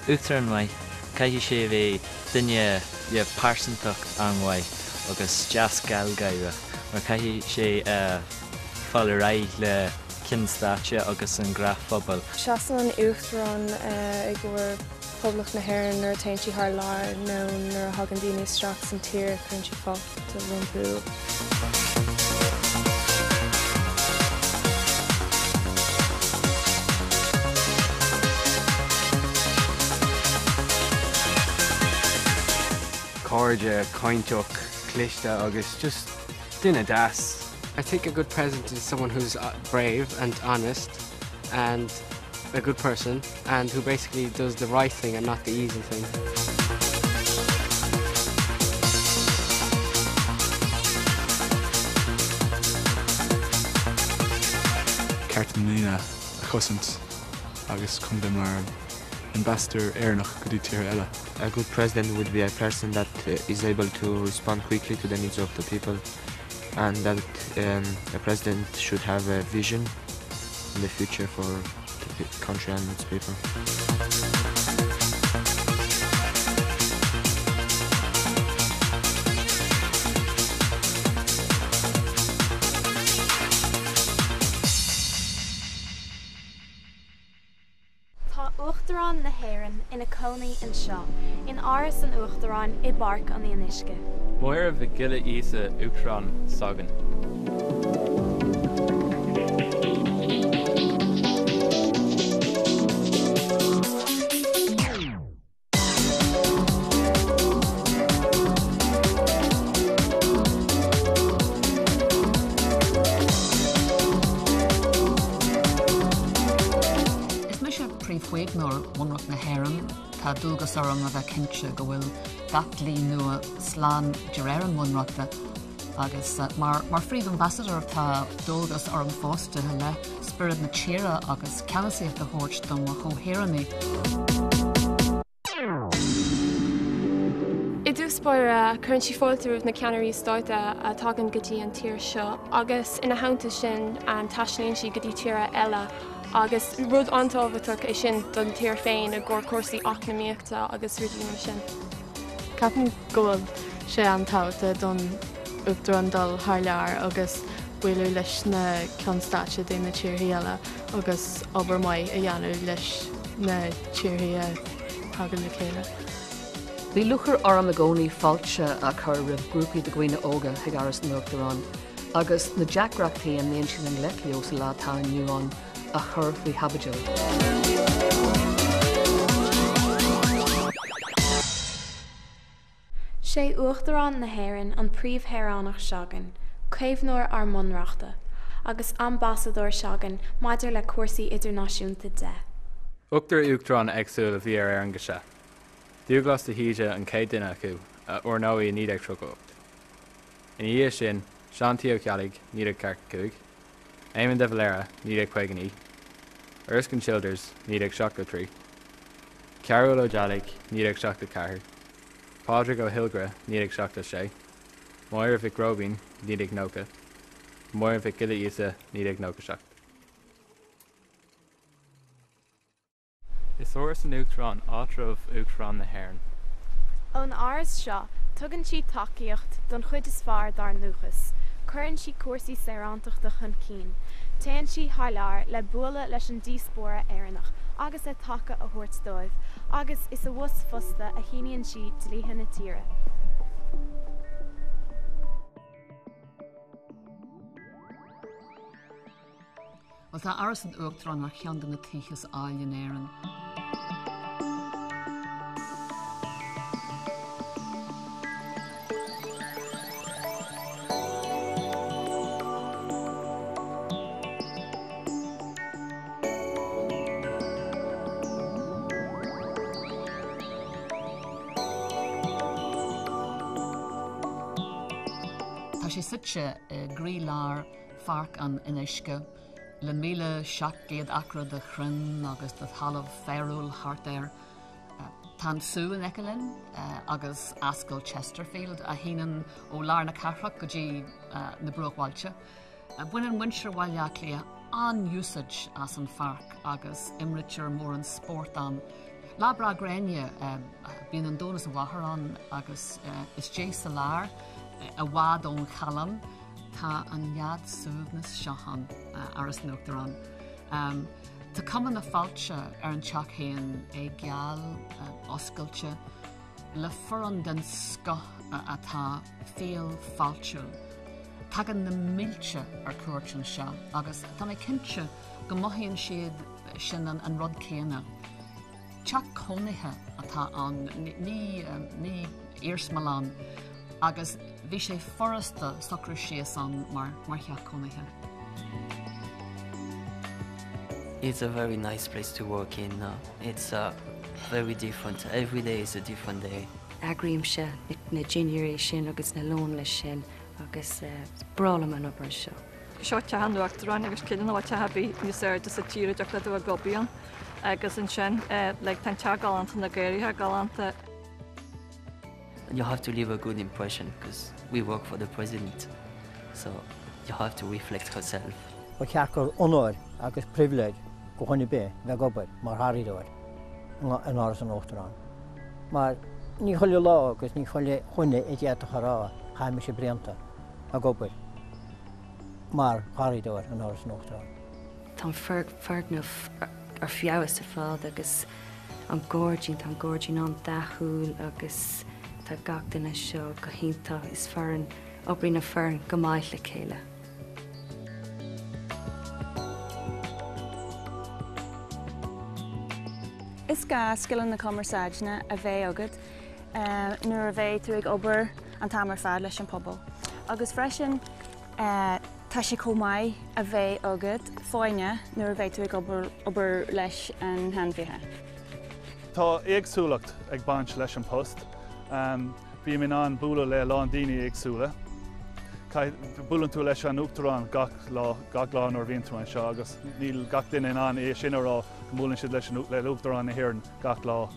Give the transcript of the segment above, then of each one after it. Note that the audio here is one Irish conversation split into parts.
Uachtarán maith, caithfidh sé a bheith duine le pearsantacht an-mhaith agus deas gealgháireach mar caithfidh sé fáil ar aghaidh le cinn stáite agus an gnáthphobal. Seasann an Uachtarán i gcomhair Poblacht na hÉireann nuair a téann sí thar lear nó nuair a thagann daoine isteach san tír cuireann sí fáilte rompu. Cairde, cainteach, cliste agus just duine deas. I think a good president is someone who's brave and honest and a good person and who basically does the right thing and not the easy thing. Cearta na ndaoine a chosaint agus chun bheith mar ambassador Éireannach go dtí tíortha eile. A good president would be a person that is able to respond quickly to the needs of the people and that um, a president should have a vision in the future for the country and its people. Tá Uachtarán na hÉireann ina cónaí anseo, in Áras an Uachtaráin i bPáirc an Fhionnuisce. Máire Mhic Giolla Íosa Uachtarán s'againn. Is mise Príomh-Chaomhnóir Bhunreacht na hÉireann. Tá dualgas orm a bheith cinnte go bhfuil gach dlí nua slán de réir an Bhunreachta agus mar mar Phríomh-Ambasadóir tá dualgas orm fosta i leith spiorad na tíre agus ceannasaíocht a thabhairt do mo chomhshaoránaigh. I dtús báire, cuireann sí fáilte roimh na ceannairí stáit a thagann go dtí an tír seo agus ina theannta sin taistealaíonn sí go dtí tíortha eile agus rud an-tábhachtach é sin don tír féin i gcomhair cúrsaí eacnamaíochta agus rudaí mar sin. Ceapaim go bhfuil sé an-tábhachtach don Uachtarán dul thar lear agus bualadh leis na ceann stáite de na tíortha eile agus obair maith a dhéanamh leis na tíortha a thagann le chéile. Bhí lúcháir orm i gcónaí fáilte a chur roimh ghrúpaí de dhaoine óga chuig Áras an Uachtaráin agus na deacrachtaí a mbíonn siad i ngleic leo sa lá atá inniu ann a chur faoi chaibidil. Sé Uachtarán na hÉireann an príomhshaoránach s'againn, caomhnóir ár mBunreachta, agus ambasadóir s'againn maidir le cúrsaí idirnáisiúnta de. Ochtar uachtarán éagsúil a bhí ar Éirinn go seo. Dúghlás de hÍde an chéad duine acu, a oirníodh i 1938. Ina dhiaidh sin, Seán T. Ó Ceallaigh, 1945, Éamon de Valera, 1959, Erskine Childers, 1973, Cearbhall Ó Ceallaigh, 1974, Pádraig Ó hÍogaire, 1976, Máire Mhic Róibín, 1990, Máire Mhic Giolla Íosa, 1997. Is Áras an Uachtaráin áitreabh Uachtarán na hÉireann. Ón áras seo, tugann sí tacaíocht don chuid is fearr dár ndúchas, cuireann sí cúrsaí saorántachta chun cinn, téann sí thar lear le bualadh leis an diaspóra Éireannach agus le taca a thabhairt dóibh, agus is abhus fosta a shíníonn sí dlíthe na tíre. Bhuel, tá Áras an Uachtaráin ar cheann de na tithe is áille in Éirinn. Tá sé suite i gcroílár Pháirc an Fhionnuisce, le 1,700 acra de chrainn agus de thalamh féarúil thart air. Tá an sú in aice linn agus Ascaill Chesterfield a shíneann ó lár na cathrach go dtí na bruachbhailte. Baineann muintir Bhaile Átha Cliath an-úsáid as an pháirc agus imrítear mórán spórt ann. Lá breá gréine, bíonn an domhan is a mháthair ann agus istigh sa lár, i bhfad ón challán, tá an nead suaimhnis seo ann, Áras an Uachtaráin. Tá cuma na fáilte ar an teach féin, é geal, oscailte, le foireann den scoth atá fial fáiltiúil. Tagann na mílte ar cuairt anseo agus tá mé cinnte go mothaíonn siad sin an rud céanna. Teach cónaithe atá ann, ní iarsmalann, agus bhí sé furasta socrú síos ann mar theach cónaithe. It's a very nice place to work in. It's very different. Every day is a different day. Eagraímse na dinnéirí sin agus na lóin sin agus is breá liom an obair seo. Seo teach an Uachtaráin agus ciallaíonn nach bhfuil teach ar bith níos airde sa tír a dtiocfadh leat a bheith ag obair ann agus ansin like tá an teach galánta, na garraithe galánta. You have to leave a good impression because we work for the president so you have to reflect herself. Ba cheart gur onóir agus pribhléid do dhuine ar bith bheith ag obair mar gharraíodóir in Áras an Uachtaráin mar ní chuile lá agus ní chuile dhuine a d'fhéadfadh a rá chaith mise blianta ag obair mar gharraíodóir in Áras an Uachtaráin. Tá an foirgneamh ar feabhas ar fad agus an gairdín, tá an gairdín an-dathúil agus tá gach duine seo go hiontach. Is foireann, oibríonn an foireann go maith le chéile. Is gá scileanna cumarsáide a bheith agat nuair a bheidh tú ag obair an t-am ar fad leis an pobal. Agus freisin tá sé chomh maith a bheith agat foighne nuair a bheidh tú ag obair leis an ainmhithe. Tá éagsúlacht ag baint leis an post. Bím in ann bualadh le a lán daoine éagsúla. Buaileann tú leis an Uachtarán gach lá, gach lá nuair a bhíonn tú anseo agus níl gach duine in ann é sin a rá go mbuaileann siad leis an le Uachtarán na hÉireann gach lá.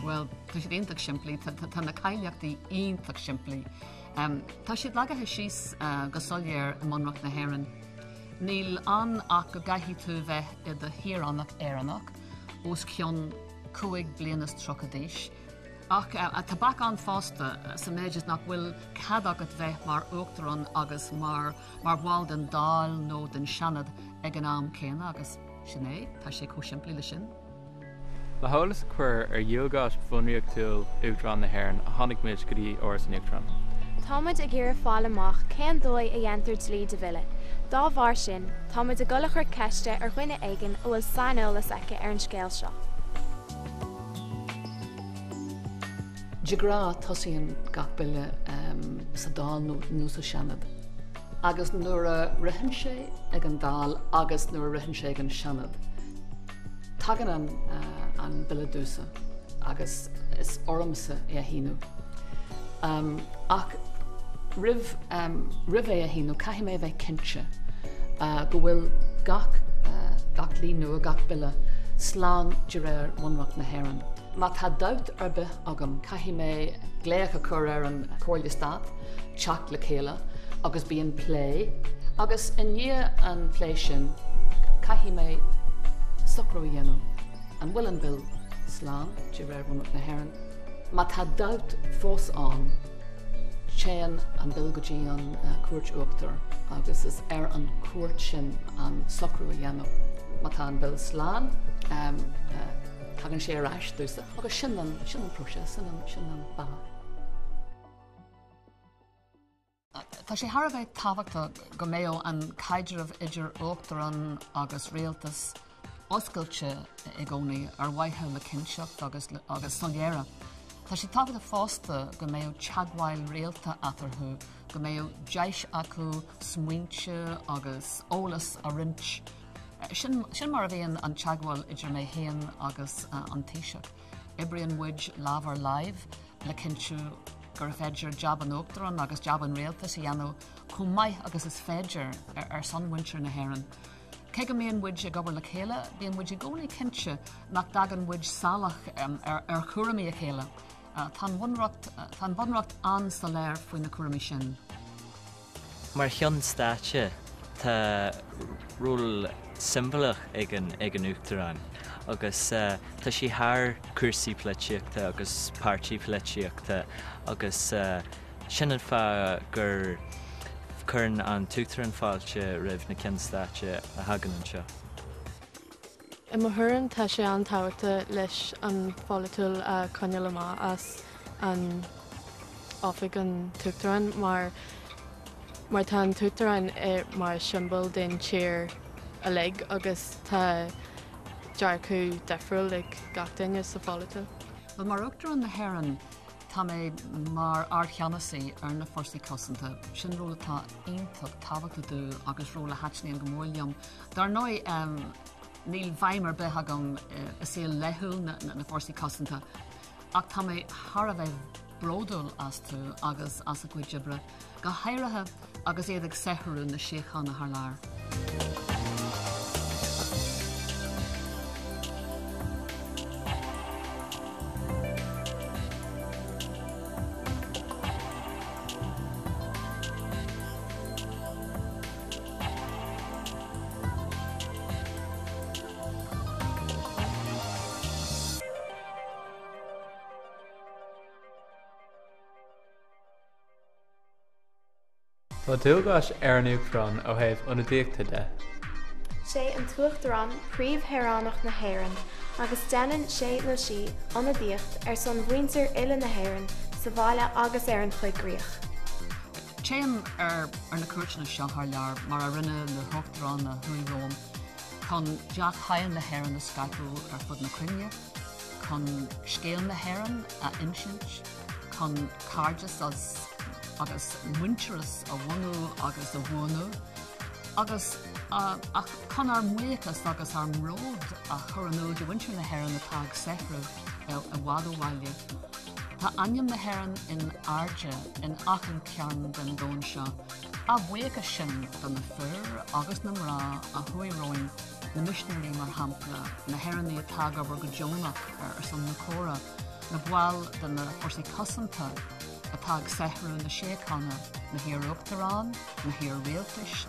Bhuel, tá siad iontach simplí, tá na cáilíochtaí iontach simplí. Tá siad leagtha síos go soiléir i mBunreacht na hÉireann. Níl ann ach go gcaithfidh tú bheith i do shaoránach Éireannach os cionn 5 bliana is 30 d'aois. Ach tá bac ann fosta sa méid is nach bhfuil cead agat bheith mar Uachtarán agus mar mar bhall den Dáil nó den Seanad ag an am céanna agus sin é, tá sé chomh simplí le sin. Le heolas a chur ar dhualgais bhunreachtúil Uachtarán na hÉireann a tháinig muid go dtí Áras an Uachtaráin. Tá muid ag iarraidh fáil amach cén dóigh a dhéantar dlí de bhille. Dá bharr sin, tá muid ag dul a chur ceiste ar dhuine éigin a bhfuil saineolas aici ar an scéal seo. De ghnáth, tosaíonn gach bille sa Dáil nó sa Seanad. Agus nuair a ritheann sé ag an Dáil agus nuair a ritheann sé ag an Seanad, tagann an bille domhsa agus is ormsa é a shíniú. Ach roimh roimh é a shíniú, caithfidh mé a bheith cinnte go bhfuil gach gach dlí nua, gach bille slán de réir Bhunreacht na hÉireann. Má tá dabht ar bith agam, caithfidh mé glaoch a chur ar an Chomhairle Stáit teacht le chéile agus bíonn plé agus i ndiaidh an plé sin caithfidh mé socrú a dhéanamh an bhfuil an Bille slán de réir Bhunreacht na hÉireann. Má tá dabht fós ann, téann an Bille go dtí an Chúirt Uachtair agus is ar an chúirt sin an socrú a dhéanamh. Má tá an Bille slán, tagann sé ar ais domhsa agus sin an sin an próiseas, sin an sin an bealach. Tá sé thar a bheith tábhachtach go mbeadh an caidreamh idir uachtarán agus rialtas oscailte i gcónaí ar mhaithe le cinnteacht agus agus soiléire. Tá sé tábhachtach fosta go mbeadh teagmháil rialta eatarthu, go mbeadh deis acu smaointe agus eolas a roinnt. Sin sin mar a bhíonn an teagmháil idir mé féin agus an Taoiseach. Oibríonn muid lámh ar láimh le cinntiú gur féidir jab an Uachtaráin agus jab an rialtais a dhéanamh chomh maith agus is féidir ar son mhuintir na hÉireann. Cé go mbíonn muid ag obair le chéile, bíonn muid i gcónaí cinnte nach dtagann muid salach ar chúraimí a chéile. Tá an Bunreacht, tá an Bunreacht an-soiléir faoi na cúraimí sin. Mar cheann stáite, tá ról siombalach ag an ag an Uachtarán agus tá sé thar cúrsaí polaitíochta agus páirtí polaitíochta agus sin an fáth gur cuireann an tUachtarán fáilte roimh na cinn stáite a thagann anseo. I mo thuairim tá sé an-tábhachtach leis an pholaitiúil a choinneáil amach as an oifig an tUachtaráin mar mar tá an tUachtarán mar siombail den tír uilig agus tá dearcadh difriúil ag gach duine sa pholaitiúil. Bhuel mar Uachtarán na hÉireann tá mé mar Ardcheannasaí ar na Fórsaí Cosanta. Sin ról atá iontach tábhachtach domh agus ról a thaitníonn go mór liom. Dar ndóigh, níl feidhm ar bith agam i saol laethúil na bhFórsaí Cosanta, ach tá mé thar a bheith bródúil astu agus as a gcuid oibre, go háirithe agus iad ag saothrú na síochána thar lear. Tá dualgais ar an Uachtarán ó thaobh ionadaíochta de. Sé an tUachtarán príomhshaoránach na hÉireann agus déanann sé nó sí ionadaíocht ar son mhuintir uile na hÉireann sa bhaile agus ar an choigríoch. Téim ar na cuairteanna seo thar lear, mar a rinne na huachtaráin a chuaigh romham, chun dea-cháil na hÉireann a scaipeadh ar fud na cruinne, chun scéal na hÉireann a insint, chun cairdeas agus muintearas a bhunú agus a bhuanú, agus chun ár mbuíochas agus ár mbród a chur in iúl do mhuintir na hÉireann atá ag saothrú i bhfad ó bhaile. Tá ainm na hÉireann in airde in achan chearn den domhan seo, a bhuíochas sin do na fir agus na mná a chuaigh romhainn, na misinéirí mar shampla, na hÉireannaigh atá ag obair go deonach ar son na córa, na baill de na Fórsaí Cosanta atá ag saothrú na síochána, na hiar-uachtaráin, na hiar-rialtais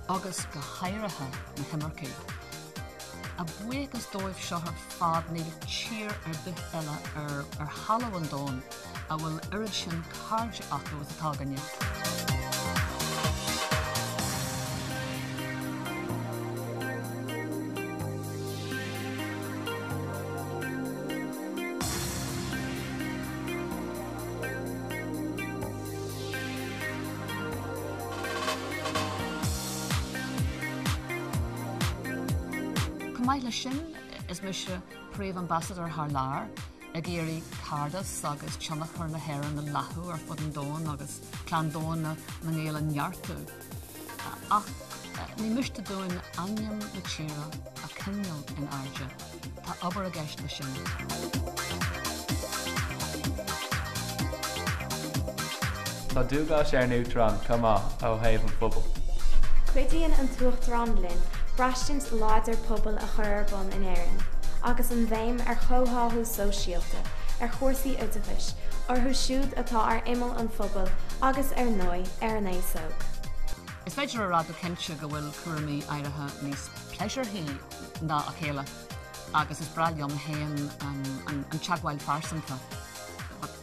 agus go háirithe na himircigh. A bhuíochas dóibh seo ar fad níl tír ar bith eile ar thalamh an domhain a bhfuil oiread sin cairde acu is atá againne. Chomh maith leis sin, is mise príomh-ambasadóir thar lear, ag iarraidh cairdeas agus tionchar na hÉireann a leathadh ar fud an domhain agus clann domhanda na nGael a neartú. Ach ní miste dúinn ainm na tíre a choinneáil in airde. Tá obair i gceist leis sin. Tá dualgais ar an Uachtarán chomh maith ó thaobh an phobail. Cuidíonn an tUachtarán linn braistint láidir pobail a chur ar bun in Éirinn, agus an bhéim ar chomhtháthú sóisialta, ar chúrsaí oideachais, orthu siúd atá ar imeall an phobail agus, ar ndóigh, ar an aos óg. Is féidir a rá go cinnte go bhfuil cúraimí áirithe níos pléisiúrthaí ná a chéile agus is breá liom féin an teagmháil phearsanta.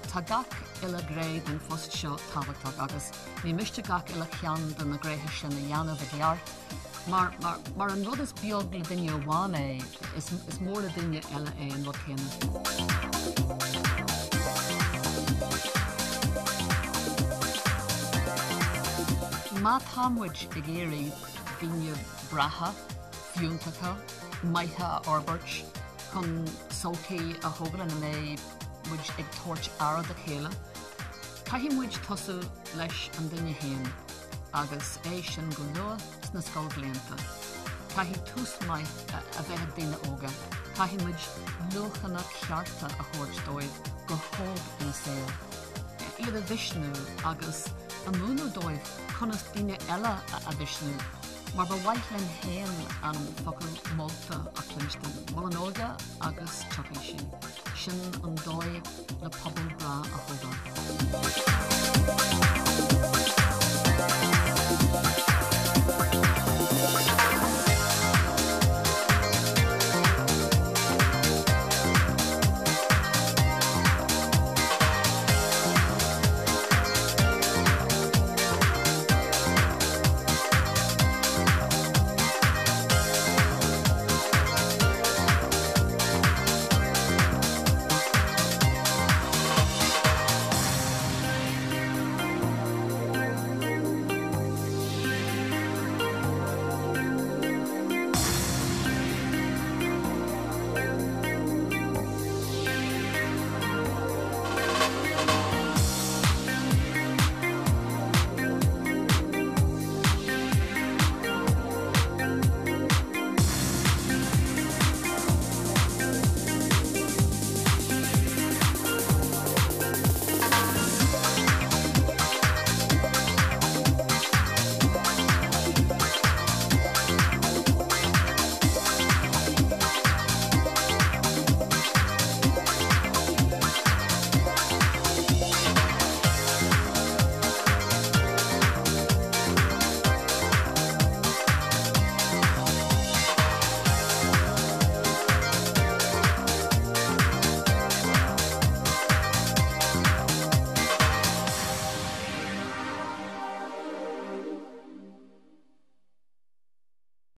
Tá gach uile ghné den phost seo tábhachtach agus ní miste gach uile cheann de na gnéithe sin a dhéanamh i gceart mar mar an rud is beag le duine amháin é, is mór le duine eile é an rud céanna. Má tá muid ag iarraidh daoine breátha, fiúntacha, maithe a fhorbairt chun sochaí a thógáil ina mbeidh muid ag tabhairt aire dá chéile, caithfidh muid tosú leis an duine féin agus é sin go luath sna scoilbhlianta. Caithfidh tús maith a bheith ag daoine óga, caithfidh muid luachanna cearta a thabhairt dóibh go hóg ina saol, iad a mhisniú agus a mhúineadh dóibh conas daoine eile a mhisniú. Mar ba mhaith linn féin an focal molta a chluinstin. Mol an óige agus tiocfaidh sí. Sin an dóigh le pobal breá a thógáil.